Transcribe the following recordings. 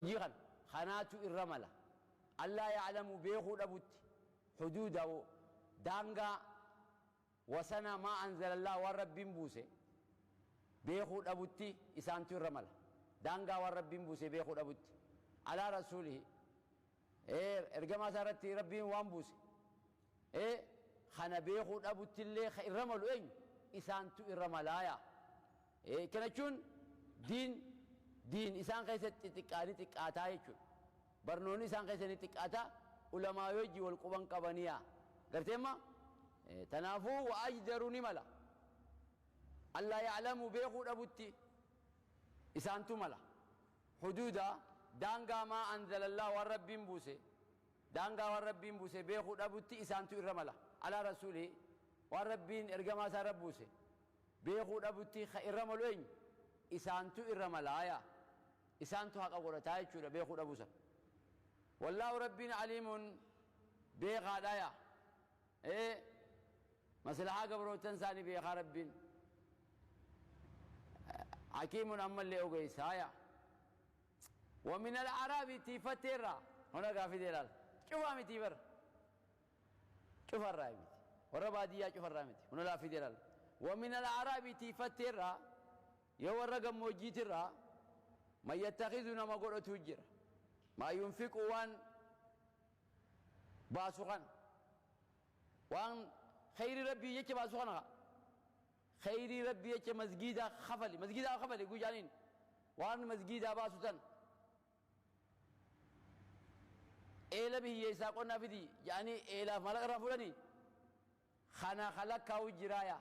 Jiran kanaatu irra mala. Allaa ya'lamuu beekuu dhabutti huduuda daangaa wasana maa anzalallah waan Rabbiin buuse beekuu dhabutti isaantu irra mala. Daangaa waan Rabbiin buuse beekuu dhabutti. Alaa rasuulihi ergamaa isaa irratti Rabbiin waan buuse kana beekuu dhabutti illee ka irra malu eenyu? Isaantu irra malaaya. Kana jechuun diin isaan keessatti xixiqqaa ni xiqqaataa jechuudha. Barnoonni isaan keessa ni xiqqaataa, ulamaa wajji wal quban qabaniya. Garteemma? Tanaafuu wa ajdaru ni mala. Allaa ya'lamu beekuu dhabutti isaantu mala. Huduuda daangaa maa anzalallah waan Rabbiin buuse, daangaa waan Rabbiin buuse beekuu dhabutti isaantu irra mala. Alaa rasuulii waan Rabbiin ergamaa isaa irra buuse beekuu dhabutti ka irra malu eenyu? Isaantu irra malaaya. Isaantu haqa godhataa jechuudha beekuu dhabuusa. Wallaahu Rabbiin aliimuun beekaadha. Maslahaa gabrootan isaanii beekaa Rabbiin. Hakiimuun ammallee ogeessaaya. ومن الأعراب تيفتيرا هنا قافي دلال شوفها متي بر شوف الرامتي وربادية شوف الرامتي هنا لا في دلال. ومن الأعراب تيفتيرا يو الرقم موجيترا ما يتخذون ما قلت تهجر ما ينفق وان باسوخان وان خير ربي يك باسوخان خير ربي يك مسجد خفلي مسجد خفلي قجانين وان مسجد باسوتن إلا به يساقنا في دي يعني إلا ملك رفولني خنا خلق كاو جرايا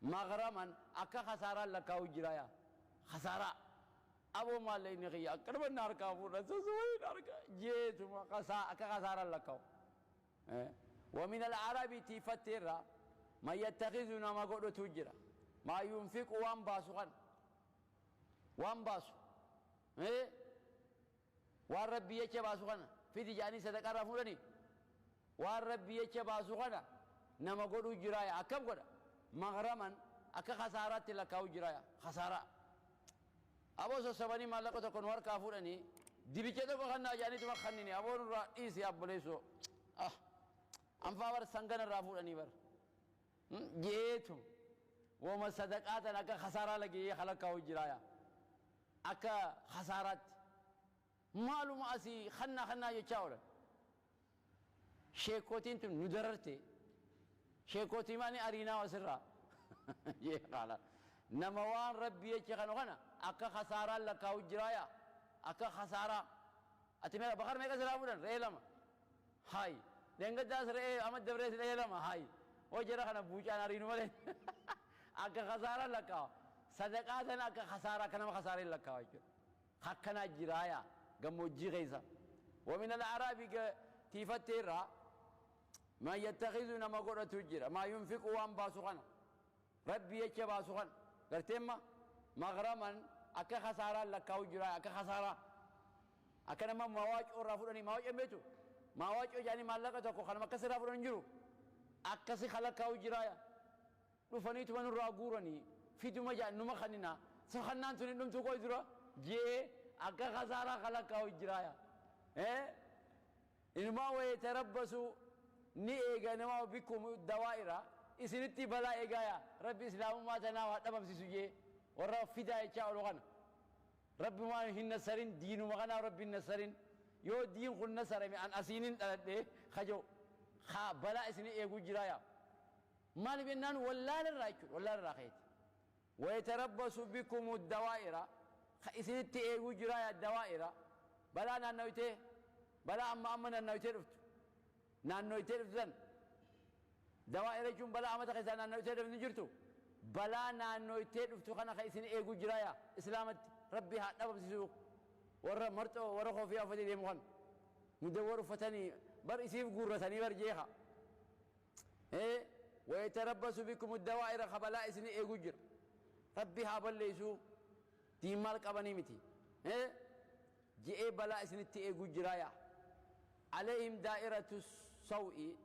مغرما أكا خسارة لكاو جرايا خسارة أبو مال لين غيا كرب النار كافور سوي نار جيت ما خسا أكا خسارة لكاو. ومن العرب تفترا ما يتخذون ما قد تجرا ما ينفق وان باسوان وان باسو وان ربي يك باسوخنا في دي صدقة رفولني وان ربي يك باسوخنا نما قدو جرايا أكم قد مغرما أكا خسارات لكاو جرايا خسارة أبو سبني ما لقو تكون ور كافورني دي بيجي تو خنا جاني تما خنيني أبو رئيس يا بوليسو أنفاور سنگن رافورني بر جيتو وما صدقات أكا خسارة لقي خلقاو جرايا أكا خسارات معلوم أسي خنا خنا يشاور شيكوتين تم ندررتي شيكوتي ماني أرينا وسرا قال نموان ربي يشخن وخنا أكا خسارة لك وجرايا أكا خسارة أتمنى بخار ميكا سرابودا ريلما هاي لأنك داس رأي أمد دبريس ريلما هاي وجرا خنا بوجان أرينو مالين أكا خسارة لك صدقاتنا أكا خسارة كنما خسارة لك خكنا جرايا قموجي غيزا. ومن الأعراب تيفتيرا ما يتخذون ما قرأت تجرا ما ينفق وان باسوخان ربي يك باسوخان قرتما مغرما أكا خسارة لك وجرا أكا خسارة أكا نما مواج أو رافورني مواج أميتو مواج أو يعني مالك تكو خنا ما كسر رافورني جرو أكا سي خلق وجرا رفنيت من راغورني في دم جا نما خنينا سخنان تنين نم تكو جرا جي أكا خسارة خلق وجرايا إنما ويتربصوا ني إيجا نما بكم الدوائر إسنتي بلا إيجايا ربي إسلام ما تناوى تمام سيسوجي ورا فدا يشاء لغنا ربي ما هن نصرين دين وغنا ربي النصرين يو دين خل نصر أن أسينين خجو خا بلا إسني إيجو جرايا ما نبينان ولا للرايك ولا للراخيت ويتربصوا بكم الدوائر إسنتي إيجو جرايا الدوائر بلا نانويته بلا أما أما نانويته رفت نانويته رفتن دوائر جم بلا أما تخزان نانويته رفت نجرتو بلا نانويته رفتو خنا خيسين إيجو جرايا إسلامت ربي هات أبب سوق ورا مرتو ورا خوفي أفدي ديمون مدور فتني بر إسيف قرتني بر جيها ويتربص بكم الدوائر خبلا إسني إيجو جر ربي هابل ليسو دين مالك أبني متي جئ بلا إسنتي إيجو جرايا عليهم دائرة السوء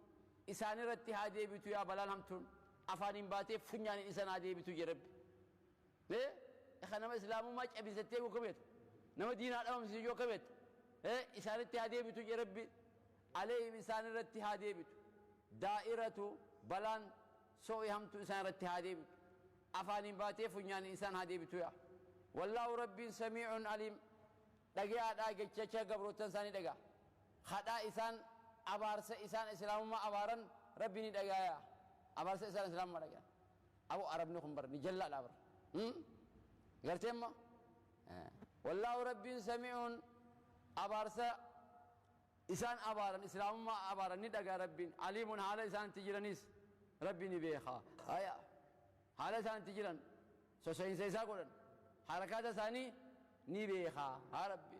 إسان رتي هذه بتو يا بلا نمتون أفانين باتي فنيان إسان هذه بتو يرب إخنا ما إسلام ما أبي ستي وكبيت Nama diinaa dhabamsiisu yoo kabet isaanitti haa deebitu jee Rabbi. Alayhim isaan irratti haa deebitu. Daa'iratu balaan so'i hamtu isaan irratti haa deebitu. Afaaniin baatee funyaaniin isaan haa deebitu yaa. Wallaahu Rabbiin samiicun aliim. Dhagayaadhaa jechacha gabroottan isaanii dhagaa. Kadhaa isaan abaarsa isaan islaamummaa abaaran Rabbi ni dhagaaya. Abaarsa isaan islaamummaa dhagayan. Abo Arabni kun bar ni jallaadha bar. Gartee amma? Wallaahu Rabbiin samiicun abaarsa isaan abaaran islaamummaa abaaran ni dhagaa Rabbiin. Aliimun haala isaan itti jiranis Rabbi ni beeka. Haya. Haala isaan itti jiran soso'insa isaa godhan harakaata isaanii ni beeka haa Rabbiin.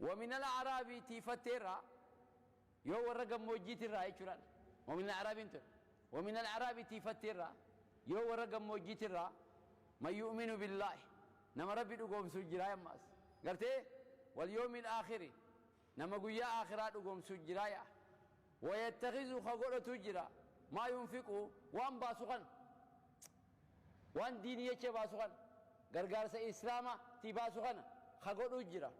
ومن الأعراب تيفتيرا يو ورا gammoojjiitirraa jechuudhaan. ومن الأعراب tun ومن الأعراب تيفتيرا يو ورا gammoojjiitirraa من يؤمن بالله nama Rabbi dhugoomsuu jira ammaas gartee واليوم الآخر nama guyyaa aakhiraa dhugoomsuu jira yaa. ويتخذ خغودtu jira ما ينفق waan baasu kan waan diinii jecha baasu kan gargaarsa islaama ti baasu kana kagodhu jira.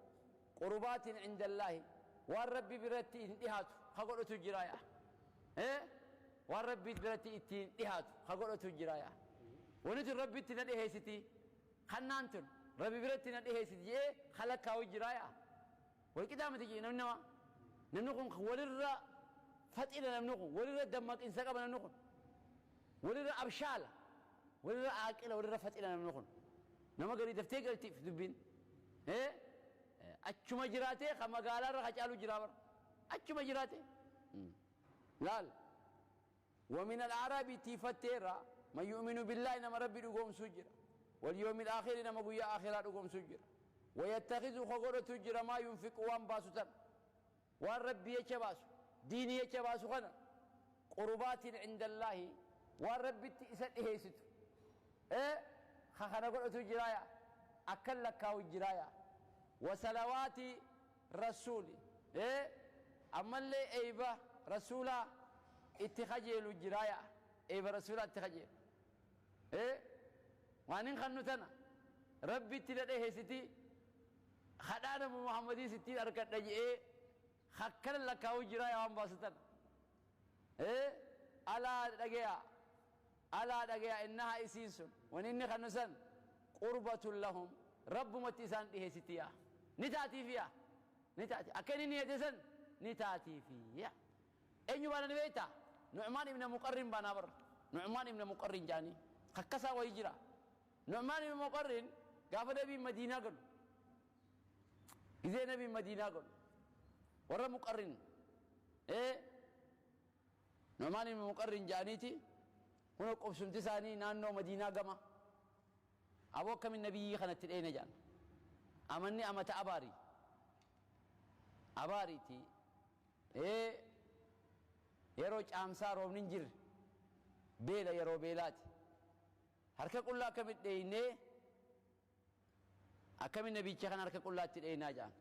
قربات عند الله والرب برتي إنتهات خغودtu jira yaa. والرب برتي إنتهات خغودtu jira yaa. ونت ربي تندهيستي خنانتن ربي برتي ندهيستي جee خلقاو jira yaa. والقدامة تجي نمنوا نمنكم ولر فتيل نمنكم ولر دمك إنسان قبل نمنكم ولر أبشالة ولر عاقلة ولر فتيل نمنكم نما قري تفتيك قلتي في دبين أتشما جراتي خما قالا رخ أجعلوا جرابر أتشما جراتي لال. ومن الأعراب تيفتيرا من يؤمن بالله نما ربي لقوم سجرا واليوم الآخر نما قويا آخرة لقوم سجرا ويتخذ خغورة تجرا ما ينفق وان باسوتن وان ربي يتباسو ديني يتباسو خنا قربات عند الله وان ربي تئسد إهيستو خخنا قرأة تجرايا أكل لكاو جرايا وصلوات رسولي أما اللي أيبا رسولا اتخجيل جرايا أيبا رسولا اتخجيل وانين خنوتنا ربي تلد إهيستي خدانا محمدي ستين أركض نجي خكر لك وجرا يا عم باستن ألا دقيا ألا دقيا إنها إسيس ونني خنسن قربة لهم رب متسان إيه ستيا نتاتي فيها نتاتي أكني نيتسن نتاتي فيها أين يبان نبيتا نعمان ابن مقرن بنابر نعمان ابن مقرن جاني خكسا ويجرا نعمان ابن مقرن قافل نبي مدينة قل إذا نبي مدينة قل ورا مقرن نعمان ابن مقرن جانيتي هنا قبسم تساني نانو مدينة قما أبوك من نبي خنت الأين جان أمني أمت أباري أباري تي يروج أمسار ومنجر بيلا يرو بيلات هركا كلها كم الدينة أكم النبي كان هركا كلها تدينا جان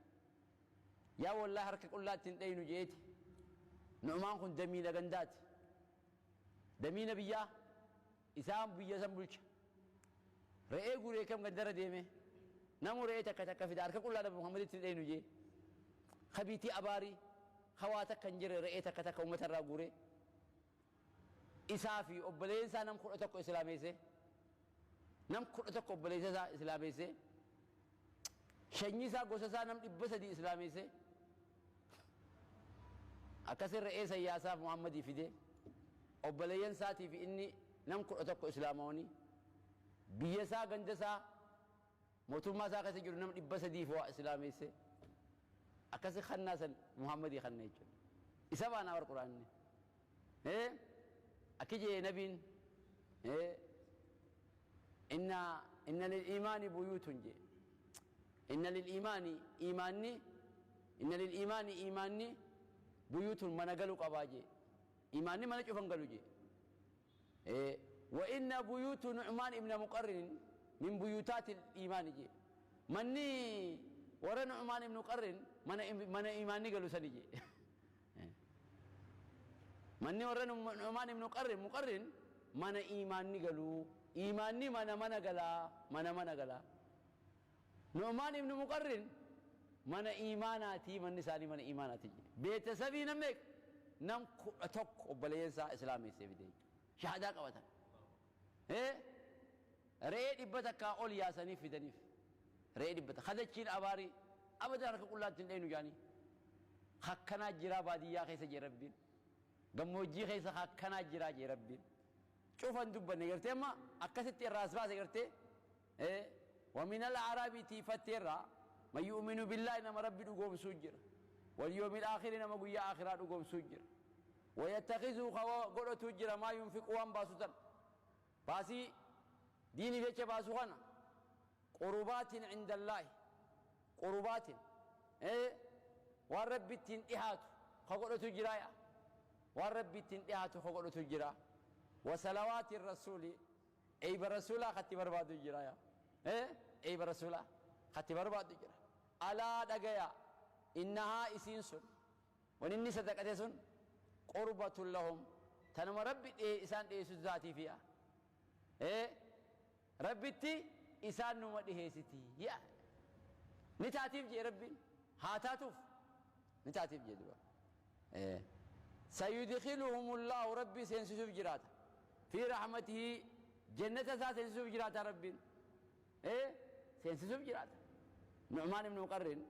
يا والله هركا كلها تدينو جيتي نعمان كن دمينا غندات دمينا بيا إسام بيا سنبلش رأي غوري كم غندر ديمه نمو رأي تكا تكا في دارك كلها نبي محمد تدينو جي خبيتي أباري خواتك كنجر رأي تكا تكا أمة الرا إسافي أبليسا نم خلطك إسلاميسه نم خلطك أبليسا إسلاميسه شنيسا غوسا نم إبسا دي إسلاميسه أكسر رئيس ياساف محمد فيدي أبليين ساتي في إني نم خلطك إسلاموني بيسا غندسا موتوما سا كسجر نم إبسا دي فوا إسلاميسه أكسر خناسا محمد خنيج إسابانا والقرآن أكيد نبين إن للإيمان بيوت جي إن للإيمان إيماني إن للإيمان إيماني بيوت من قالوا قباجي إيماني من أشوف قالوا جي وإن بيوت نعمان ابن مقرن من بيوتات الإيمان جي مني ورا نعمان ابن مقرن من إيماني قالوا سنجي مني ورا نعمان ابن مقرن من إيماني قالوا إيماني من من قلا من من قلا Nu'maan ibnu Muqarrin mana iimaanaatii, manni isaanii mana iimaanaati. Beetasabii nam meeqa? Nam 11 obboleeyyan isaa islaameessee fide, shahadaa qabatan. Re'ee 100 ol yaasanii fidaniif. Re'ee 100 kadachiin abaarii abadan harka qullaatti hin dheenu jaanii. Hakkanaa jiraa baadiyyaa keessa jee Rabbiin, gammoojjii keessa hakkanaa jiraa jee Rabbiin. Cufan dubbanne gartee, amma akkasitti irraa as baase gartee. ومن الأعراب tiifatteerraa من يؤمن بالله nama Rabbi dhugoomsuu jira، واليوم الآخر nama guyyaa aakhiraa dhugoomsuu jira، ويتخذ godhatu jira ما ينفق waan baasu tan baasii diinii jecha baasu kana قربات عند الله قربات waan Rabbi ittiin dhihaatu ka godhatu jiraaya, waan Rabbi ittiin dhihaatu ka godhatu jira، وصلوات الرسول eeyba rasuulaa katti barbaadu jiraaya, eeyba rasuulaa katti barbaadu jira. ألا dhagaya, إنها isiin sun wan inni sadaqate sun قربة لهم tanuma Rabbi isaan dhiyeessu zaatii fi'a, Rabbitti isaan numa dhiheessiti ya ni taatiif jee Rabbiin haa taatuuf ni taatiif jee duba. سيدخلهم الله Rabbi seensisuuf jiraata في رحمته jannata isaa seensisuuf jiraata, Rabbiin seensisuuf jiraata. Nu'maan ibnu Muqarrin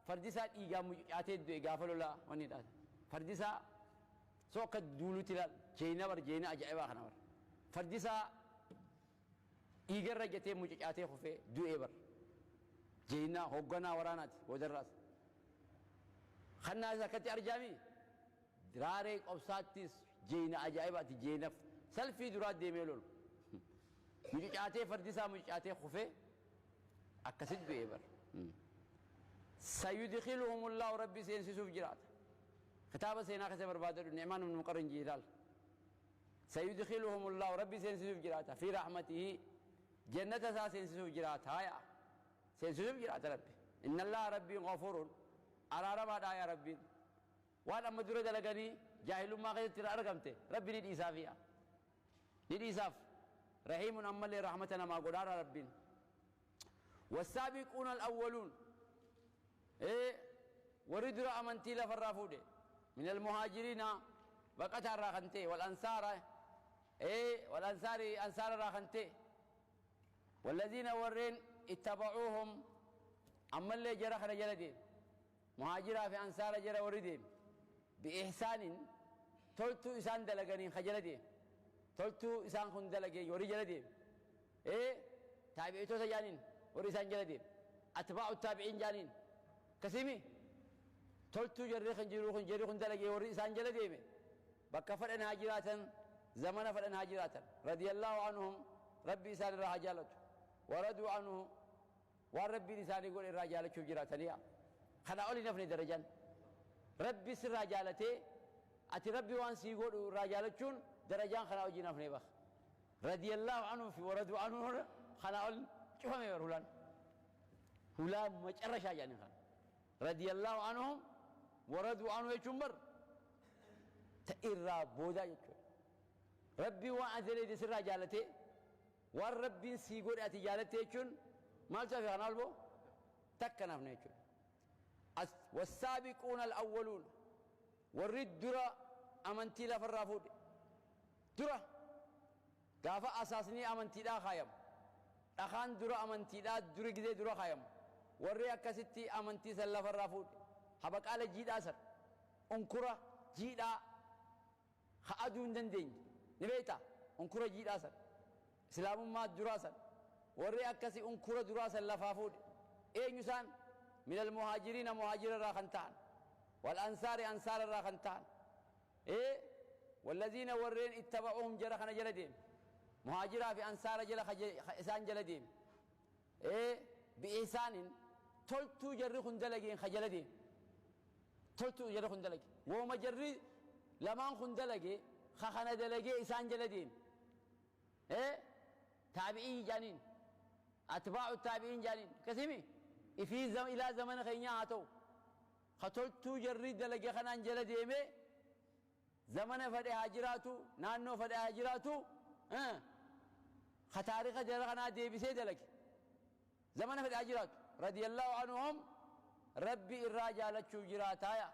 fardi isaa dhiigaa mucucaatee du'e gaafa lolaa wanni dhaata. Fardi isaa soo akka duulutti ilaal, jeeyina bar, jeeyina ajaa'ibaa kana bar. Fardi isaa dhiigarra jatee mucucaatee kufee du'ee bar. Jeeyina hoogganaa waraanaati boodarraas. Kannaas akkatti arjaami raaree qobsaattis jeeyina ajaa'ibaati, jeeyina salfii duraa deemee lolu. Mucucaatee fardi isaa mucucaatee kufee akkasit du'ee bar. سيدخلهم الله Rabbi seensisuuf jiraata. Kitaaba seenaa keessa barbaadadhu, Nu'maan ibnu Muqarrin jiilaal. سيدخلهم الله Rabbi seensisuuf jiraata في رحمته jannata isaa seensisuuf jiraata haya seensisuuf jiraata Rabbi. إن الله Rabbiin غفور araaramaadha yaa Rabbiin waan amma dura dalaganii jaahilummaa keessatti irra argamte Rabbi ni dhiisaaf yaa ni dhiisaaf. رحيم ammallee rahmata namaa godhaadha Rabbiin. والسابقون الأولون warri dura amantii lafarraa fuudhe من المهاجرين baqataa irraa kan ta'e، والأنصار والأنصار ansaara irraa kan ta'e، والذين warreen اتبعوهم ammallee jara kana jala deeme, muhaajiraa fi ansaara jala warri deeme، بإحسان toltuu isaan dalaganiin ka jala deeme, toltuu isaan kun dalagee warri jala deeme, taabi'itoota jaaniin, warri isaan jala deeme أتباع التابعين jaaniin kasimi. Toltuu jarri kan jiru kun jarri kun dalagee warri isaan jala deeme bakka fedhan haa jiraatan, zamana fedhan haa jiraatan، رضي الله عنهم Rabbi isaan irraa haa jaalatu، ورضوا عنه waan Rabbiin isaanii godhe irraa jaalachuuf jiraataniya. Kana oli nafni darajaan Rabbi sirraa jaalatee ati Rabbi waan sii godhu irraa jaalachuun darajaan kanaa hojii nafne bak. رضي الله عنه fi ورضوا عنه kanaa ol cufame bar hulaan hulaa macarrashaa jedhanii kana. رضي الله عنهم ورضوا عنه jechuun bar ta irraa boodaa jechuudha. Rabbi waan ati daleede sirraa jaalatee waan Rabbiin sii godhe ati jaalatte jechuun maaltu hafe kanaa ol boo takka nafne jechuudha. والسابقون الأولون warri dura amantii lafarraa fuudhe, dura gaafa asaasni amantiidhaa kaayamu, dhakaan dura amantiidhaa duri gizee dura kaayamu, warri akkasitti amantii san lafarraa fuudhe habaqaala jiidhaa san unkura jiidhaa ka aduu hin dandeenye ni beektaa, unkura jiidhaa san islaamummaa duraa san warri akkasi unkura duraa san lafaa fuudhe eenyu isaan? من المهاجرين muhaajira irraa kan ta'an، والأنصار ansaara irraa kan ta'an, والذين warreen اتبعوهم jara kana jala deeme, muhaajiraa fi ansaara jala isaan jala deeme, بإحسان toltuu jarri kun dalageen ka jala deeme, toltuu jarri kun dalage wooma jarri lamaan kun dalage ka kana dalagee isaan jala deeme, taabi'ii jaaniin, أتباع التابعين jaaniin kasimi ifii ilaa zamana keenyaa haa ta'u ka toltuu jarri dalage kanaan jala deeme zamana fedhe haa jiraatu, naannoo fedhe haa jiraatu, ka taarika jara kanaa deebisee dalage. Zamana fedhe haa jiraatu. Radiyallahu anhum Rabbi irraa jaalachuu jiraataaya.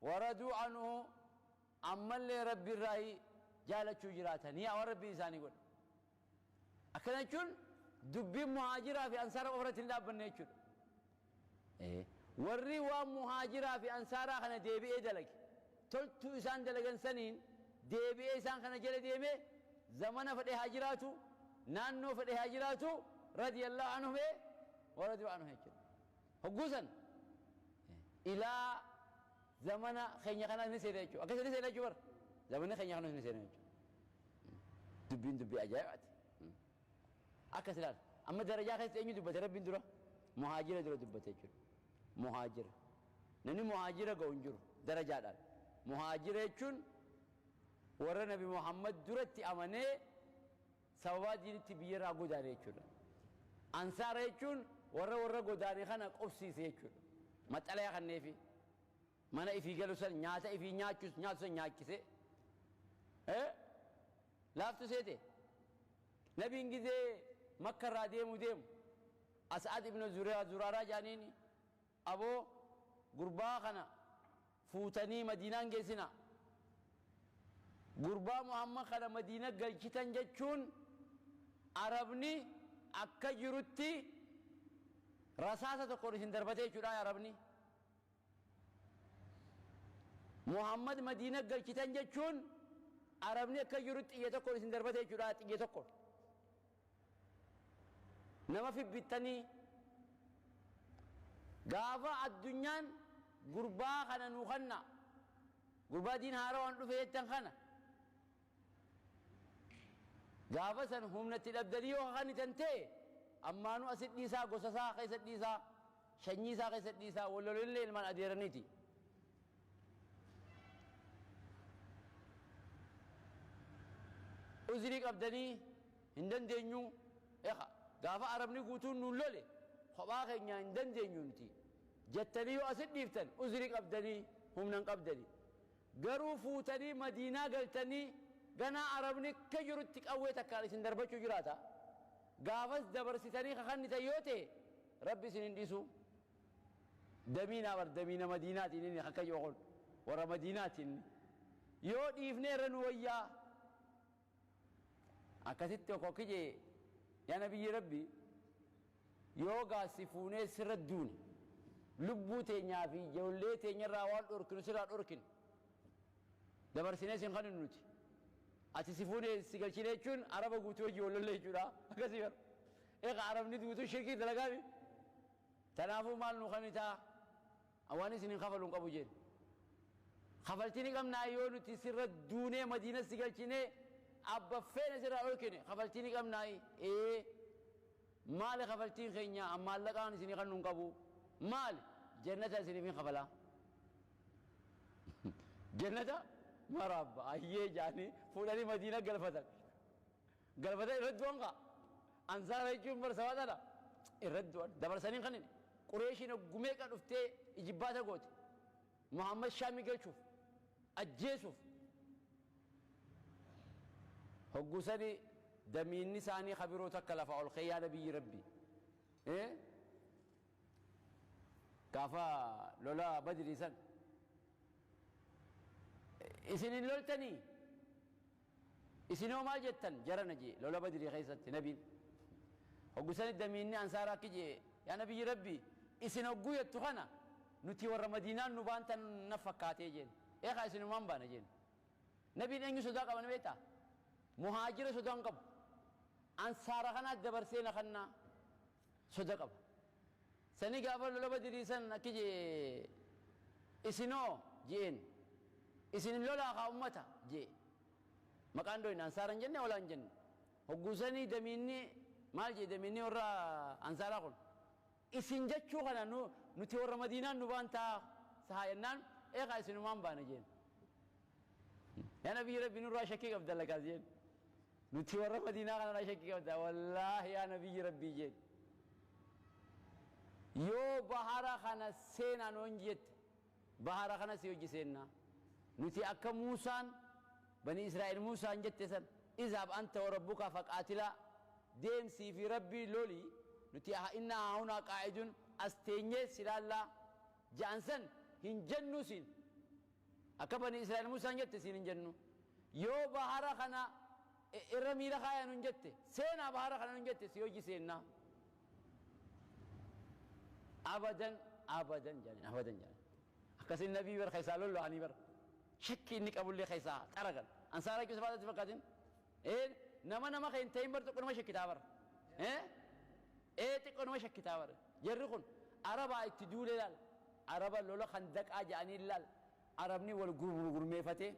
Waraduu anhu ammallee Rabbi irraa jaalachuu jiraatanii waan Rabbiin isaanii godhe. Akkana jechuun dubbiin muhaajiraa fi ansaara qofa irratti hin dhaabbanne jechuudha. Warri waan muhaajiraa fi ansaaraa kana deebi'ee dalage, toltuu isaan dalagan saniin deebi'ee isaan kana jala deemee zamana fedhe haa jiraatu, naannoo fedhe haa jiraatu, radiyallahu anhum waraduu anhu jechuudha. Hogguu san ilaa zamana keenya kanaas ni seena jechuudha. Akkasii ni seena jechuudha bara. Zamanni keenya kanaas ni seena jechuudha. Dubbiin dubbii ajaa'ibaati. Akkas ilaala. Amma darajaa keessatti eenyu dubbate Rabbiin dura? Muhaajira dura dubbate jechuudha. Muhaajira. Namni muhaajira ga'u hin jiru darajaadhaan. Muhaajira jechuun warra Nabi Muhammad duratti amanee sababaa diinitti biyyarraa godaane jechuudha. Ansaara jechuun warra godaane kana qubsiise jechuudha. Maxxalayaa kanneefi mana ifii galu san nyaata ifii nyaachus nyaatu san nyaachise. Laaftu seete. Nabiin gizee Makka irraa deemu deemu As'ad ibn Zuraaraa jaaniini aboo gurbaa kana fuutanii Madiinaan geessina. Gurbaa Muhammad kana Madiina galchitan jechuun Arabni akka jirutti rasaasa tokkoon isin darbatee jechuudha Arabni. Muhammad Madiina galchitan jechuun Arabni akka jirutti xiyya tokkoon isin darbatee jechuudha xiyya tokkoon. Nama fibbittanii gaafa addunyaan gurbaa kana nuu kanna gurbaa diin haarawaan dhufe jettan kana gaafa san humnatti dhabdanii yoo kakannitan ta'e ammaanuu asit dhiisaa gosa isaa keessa dhiisaa sanyii isaa keessa dhiisaa wallolillee ilmaan adeeraniiti. Uzrii qabdanii hin dandeenyu eqa gaafa Arabni guutuun nuun lole kophaa keenya hin dandeenyu nuti jettanii yoo asit dhiiftan uzrii qabdanii humna hin qabdanii. Garuu fuutanii Madiinaa galtanii ganaa Arabni akka jirutti qawwee takkaan isin darbachuu jiraata. Gaafas dabarsitanii kakannitan yoo ta'e Rabbi isin hin dhiisu. Damiinaa bar damiina Madiinaatiin inni akka jiru kun warra Madiinaatiin yoo dhiifnee irra nu wayyaa. Akkasitti tokko akki jee yaa nabiyyi Rabbi yoo gaassi fuunee sirra duune lubbuu teenyaa fi ijoollee teenyarraa waan dhorkinu sirraa dhorkinu dabarsinee sin kaninu nuti. Ati si fuunee si galchine jechuun Araba guutuu hojii wal lolle jechuudha. Akkasii bara. Egaa Arabni guutuu shirkii dalagaami. Kanaafuu maal nu kanitaa waan isin hin kafalu hin qabu jeen. Kafaltii ni qabnaa yoo nuti sirra duunee Madiina si galchinee abba feene sirraa dhorkine kafaltii ni qabnaa ee maali kafaltiin keenya maallaqaan isinii kan nu hin qabu maali jannata isiniif hin kafalaa. Jannata marabba ayyee jaanii fuudhanii Madiina galfatan. Galfatan irratti du'an kaa. Ansaara jechuun bar sawaadhaadha. Irratti du'an dabarsanii kan inni Qureeshiin gumeeqa dhuftee ijibbaata goote. Muhammad Shaamii galchuuf ajjeesuuf. Hoggusani damiinni isaanii kabiroo takka lafa ol ka'ee yaa nabiyyi Rabbi. Gaafa lola Badrii san isin hin loltanii isinoo maal jettan jarana jee lola Badrii keessatti nabiin. Hoggusani damiinni ansaara akki jee yaa nabiyyi Rabbi isin hogguu jettu kana nuti warra Madiinaan nu baantan na fakkaatee jeen. Eekaa isinumaan baana jeen. Nabiin eenyu sodaa qaban beektaa? Muhaajira sodaa hin qabu. Ansaara kanaas dabarsee na kannaa soda qaba. Sani gaafa lola Badrii san akki jee isinoo jeen. Isin lolaa kaa ummata jee. Maqaan dhoyne ansaara hin jenne olaa hin jenne. Hoggusanii damiinni maal jee damiinni warra ansaaraa kun. Isin jechuu kana nuti warra Madiinaan nu baantaa sahaa jennaan eekaa isinumaan baana jeen. Yaa nabiyyi Rabbi nurraa shakkii qabda lakaas jeen. Nuti warra Madiinaa kanarraa shakkii qabda wallaahi yaa nabiyyi Rabbii jeen. Yoo bahara kana seenaa nuun jette bahara kana si hojii seennaa. Nuti akka Muusaan bani Israa'el Muusaan jette san izhab anta wa rabbuka faqaatilaa deemsii fi Rabbii loli. Nuti innaa haahunaa qaa'iduun as teenyee silaallaa ja'an san hin jennu siin. Akka bani Israa'el Muusaan jette siin hin jennu. Yoo bahara kana irra miila kaayaa nun jette, seenaa bahara kana nun jette, si hojii seennaa. Abadan abadan jedhaniin, abadan jedhaniin. Akkasin nabii bar keessaa lollo'anii bar. Shakki inni qabullee keessaa xaragan. Ansaara jechuun safaatatti fakkaatin. Nama nama kan hin ta'in bar xiqqoo nama shakkitaa bar. Xiqqoo nama shakkitaa bar. Jarri kun Arabaa itti duulee laal. Araba lola handaqaa jedhanii laal. Arabni wal gurmeeffatee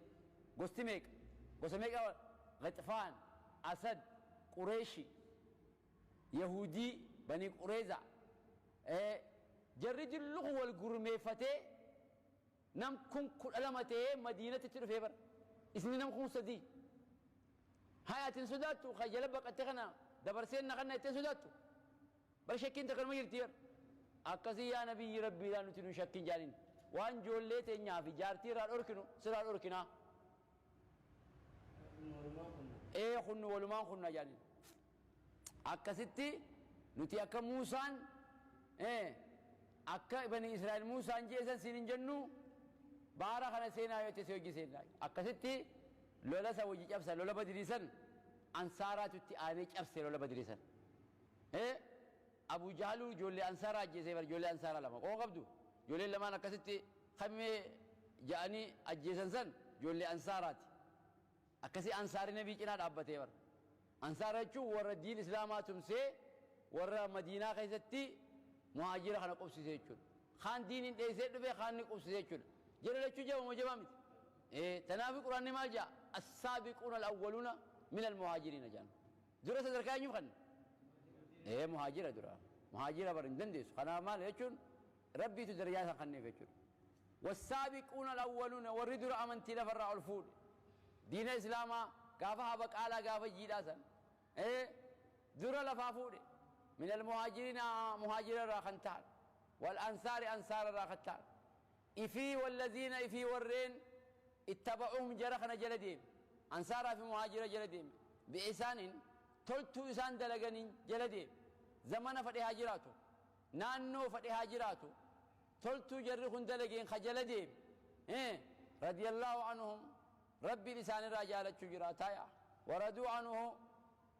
gosti meeqa? Gosa meeqa? Ghaxfaan, Asad, Qureeshi, Yahudii, Bani Qureeza. Jarri dillu kun wal gurmeeffatee nam kun 12 ta'ee Madiinatti itti dhufee bara. Isin nam kun 3. Haa atin sodaattu kan jala baqatte kana dabarseen na kana ittiin sodaattu. Bar shakkiin takka numa jirti bar. Akkasii yaa nabiyyi rabbiidhaan nuti nu shakkin jaanin. Waan ijoollee teenyaa fi jaartii irraa dhorkinu sirraa dhorkinaa. Kunnu walumaan kunna jaanin. Akkasitti nuti akka Muusaan akka bani Israa'el Muusaan jeesan siin hin jennu baara kana seenaa yoo ta'e si hojii seenaa. Akkasitti lola isa hojii cabsan lola badiriisan ansaaraatu itti aanee cabse lola badiriisan. Abu Jahaluu ijoollee ansaaraa ajjeesee bara ijoollee ansaaraa lama qoo qabdu ijoolleen lamaan akkasitti kamee ja'anii ajjeesan san ijoollee ansaaraati. Akkasii ansaari nabii cinaa dhaabbatee bara. Ansaara jechuun warra diin islaamaa tumsee warra Madiinaa keessatti muhaajira kana qubsise jechuudha. Kaan diin hin dheessee dhufe kaan ni qubsise jechuudha. Jara lachuu jaba moo jabaa miti? Tanaafi Quraanni maal jedha? As-saabiquuna al-awwaluuna min al-muhaajiriina jedhan. Dura sadarkaa eenyuuf kenna? Muhaajira dura. Muhaajira bara hin dandeessu. Kanaaf maal jechuun Rabbiitu darajaa isaan kenneef jechuudha. Was-saabiquuna al-awwaluuna warri dura amantii lafarraa ol fuudhe. Diina islaamaa gaafa habaqaalaa gaafa jiidhaa san dura lafaa fuudhe. Min al-muhaajiriina muhaajira irraa kan ta'an. Wal ansaari ansaara irraa kan ta'an. Ifii wallaziina ifii warreen ittaba'uhum jara kana jala deeme. Ansaaraa fi muhaajira jala deeme. Bi'isaaniin toltuu isaan dalaganiin jala deeme. Zamana fadhe haa jiraatu. Naannoo fadhe haa jiraatu. Toltuu jarri kun dalageen ka jala deeme. Radiyallahu anhum rabbiin isaanirraa jaalachuu jiraata. Waraduu anhu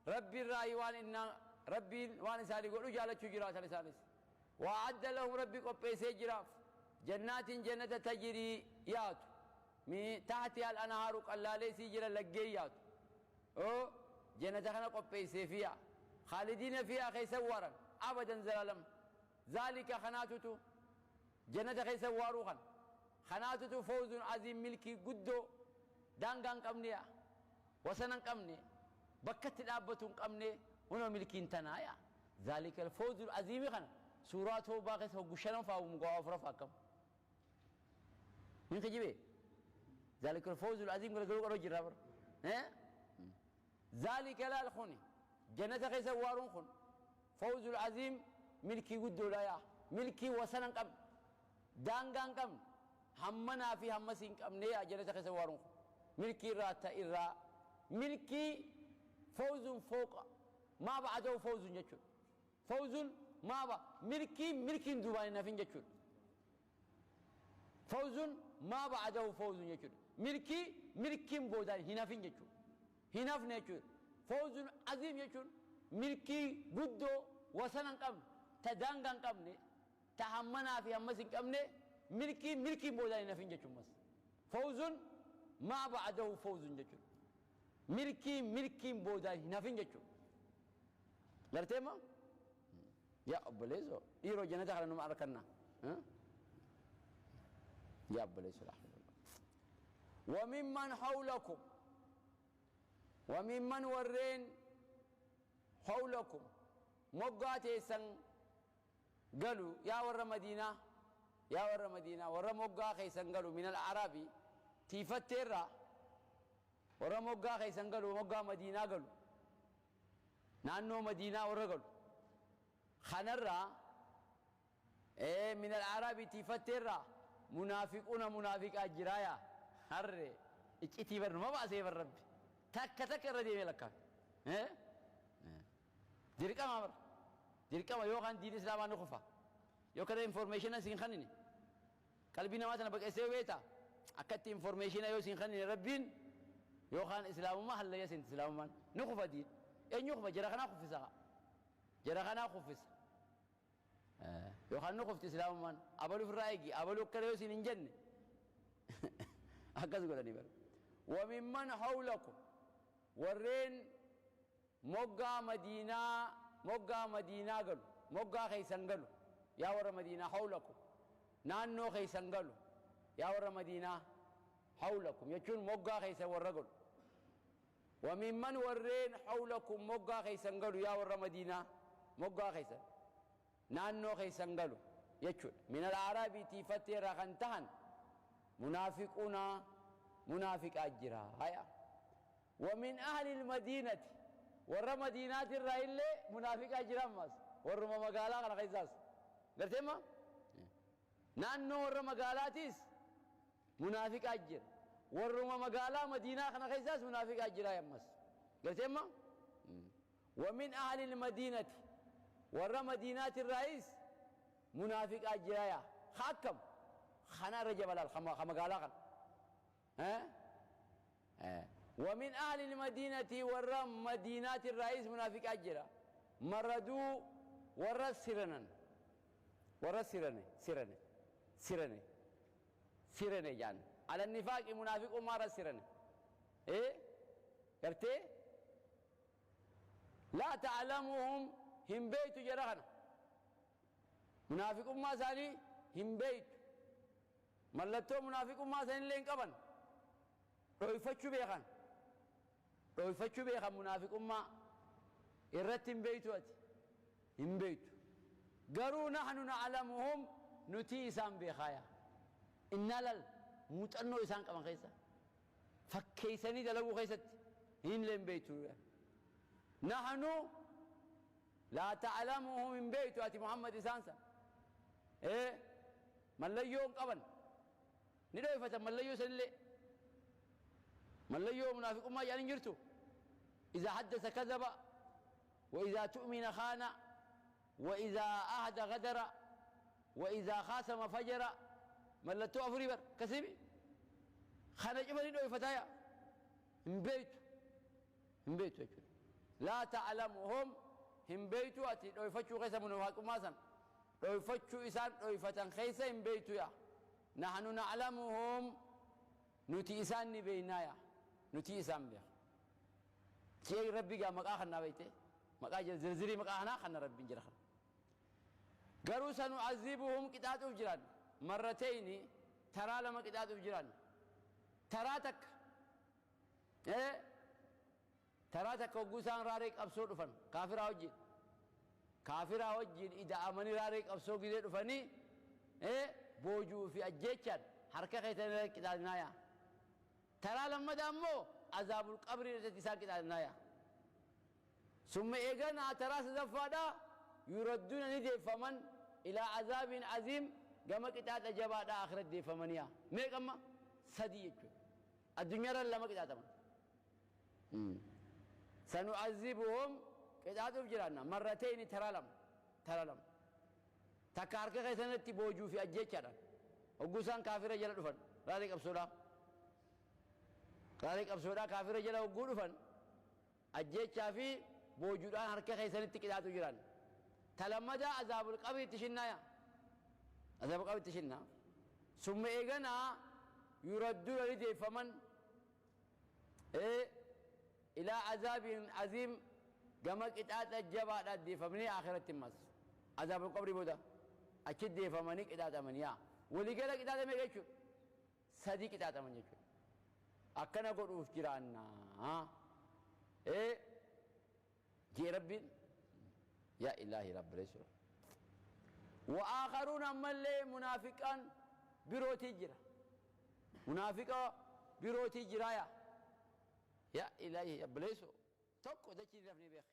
rabbiin raayi waan innaa rabbiin waan isaanii godhu jaalachuu jiraatan isaanis. Wa'adda lahum rabbi qopheessee jiraaf. Jannaatiin jannata tajrii yaatu. Tahtiha al-anhaaru qallaalee sii jira laggee yaatu. Jannata kana qopheessee fiya. Khaalidiina fiyaa keessa waaran. Abadan zalalam. Zaalika kanaatutu jannata keessa waaruu kan. Kanaatutu fawzun aziim milkii guddoo daangaa hin qabne yaa. Wasana hin qabne. Bakkatti dhaabbatu hin qabne. Hunoo milkiin tanaa yaa. Zaalika al-fawzul aziimi kana suuraa toobaa keessa hoggu shanan faa mugaa afura faa akkam. Min kijibee? Zaalika al-fawzul aziim gargaruu qaroo jirraa bara. Zaalika laal kuni jannata keessa waaruun kun fawzul aziim milkii guddoodha yaa. Milkii wasana hin qabne. Daangaa hin qabne. Hammanaa fi hammasii hin qabne yaa jannata keessa waaruun kun. Milkii irraa ta irraa milkii fawzun fooqa maa ba'adahu fawzun jechuudha. Fawzun maa ba milkii milkiin duubaan hin hafin jechuudha. Fawzun maa ba'adahu fawzun jechuudha. Milkii milkiin boodaan hin hafin jechuudha. Hin hafne jechuudha. Fawzun aziim jechuun milkii guddoo wasana hin qabne, ta daangaa hin qabne, ta hammanaa fi hammas hin qabne, milkii milkiin boodaan hin hafin jechuun. Fawzun maa ba'adahu fawzun jechuudha. Milkii milkiin boodaan hin hafin jechuudha. Gartee moo? Yaa obboleessoo dhiiroo jannata kana numa arganna. Yaa obboleessoo وممن حولكم وممن ورين حولكم مقاتي سن قالوا يا ور مدينة يا ور مدينة ور مقا خيسن قالوا من الأعرابي تيفتيرا ور مقا خيسن قالوا مقا مدينة قالوا نانو مدينة ور قالوا خنرا من الأعرابي تيفتيرا منافقون منافق أجرايا هر إتي بر ما بقى سيف الرب تك تك الردي لك ديرك ما بر Dirqama yookaan diin islaamaa ni kufa. Yoo kana information siin kennine qalbii namaa tana baqeessee beekta akkatti information yoo siin kennine rabbiin yookaan islaamummaa hallayya siin islaamummaan ni kufa diin. Eenyu kufa? Jara kanaa kuffisa. Jara kanaa kuffisa. Yookaan ni kufti islaamummaan abaluu ofirraa eegi abaluu akkana yoo siin hin jenne akkas godhanii bara. وممن حولكم warreen moggaa madiinaa moggaa madiinaa galu moggaa keeysan galu yaa warra madiinaa hawlakum naannoo keeysan galu yaa warra madiinaa hawlakum jechuun moggaa keeysan warra galu وممن warreen hawlakum moggaa keeysan galu yaa warra madiinaa moggaa keeysan naannoo keeysan galu jechuudha min al-aaraabii tiifattee irraa kan tahan munaafiquuna munaafiqaa jira haya. ومن أهل المدينة ورا مدينة الرائل منافق أجرام ورا مقالة على خيزاز قلت ما نانو ورا مقالاتيس منافق أجر ورا مقالة مدينة على خيزاز منافق أجر يا مس قلت ما ومن أهل المدينة ورا مدينة الرئيس منافق أجر يا خاكم خنا رجب على خمقالة ها ومن أهل المدينة ورا مدينة الرئيس منافق أجرا مردوا ورا سرنا ورا سرنا سرنا سرنا سرنا جان على النفاق منافق وما سرنا إيه قلت لا تعلمهم هم بيت جرهنا منافق ما ثاني هم بيت ملتو منافق ما ثاني لين قبن رويفتشو بيخان رويفتشو بيخان منافق ما الرتم بيتو هم بيتو قالوا نحن نعلمهم نتي إسان بيخايا إن لل متأنو إسان كمان خيسا فكيسني دلقو خيست هين لين بيتو نحن لا تعلمهم من بيتو أتي محمد إسانسا إيه مليون قبل ندوي مليو سنلي مليو منافق ما يعني جرتو إذا حدث كذب وإذا تؤمن خان وإذا أهد غدر وإذا خاصم فجر ملتو أفريبر كسبي خان جبل ندوي فتايا من بيت من بيت لا تعلمهم هم بيتو أتي لو يفتشوا خيسا منافق ما سن لو يفتشوا إسان لو يفتن خيسا هم بيتو يا نحن نعلمهم نتي إسان نبينايا نتي إسان بيخ شيء ربي قام مقاخنا بيته مقاخ زلزلي مقاخنا خنا ربي جرخ قالوا سنعذبهم قطعة أفجران مرتين ترى لما قطعة أفجران تراتك إيه تراتك وقوسان راريك أبصر فن كافر أوجين كافر أوجين إذا أمني راريك أبصر كده فني إيه بوجو في أجيتشان حركة خيتنا كده ترى لما دامو عذاب القبر التي ساكت على ثم إيجانا ترى سدفادا يردون ندي فمن إلى عذاب عظيم كما كتات جبا آخرت دي فمنيا ما كما سدي الدنيا لما كتات من سنعذبهم كتات جيراننا مرتين ترى لم ترى لم تكارك خيتنا تبوجو في أجيتشان وقوسان كافر جل دفن ذلك أبصرا ذلك أبصرا كافر جل وقول فن أجيتشا في بوجودان حركة خيسان تكداتو جيران تلمدا عذاب القبر تشنايا عذاب القبر تشنا ثم إيغنا يردون لدي فمن إيه إلى عذاب عظيم كما كتات الجبا دي فمني آخرة المس عذاب القبر بودا أكيد دي فمني كتات منيا ولي قال كتات ما يجو صديق كتات من يجو أكنا قول أفكرنا إيه جي ربي يا إلهي رب رسول وآخرون أما اللي منافقان بروتي جرا منافقا بروتي جرايا يا إلهي يا بليسو توكو دكي رفني بيخي.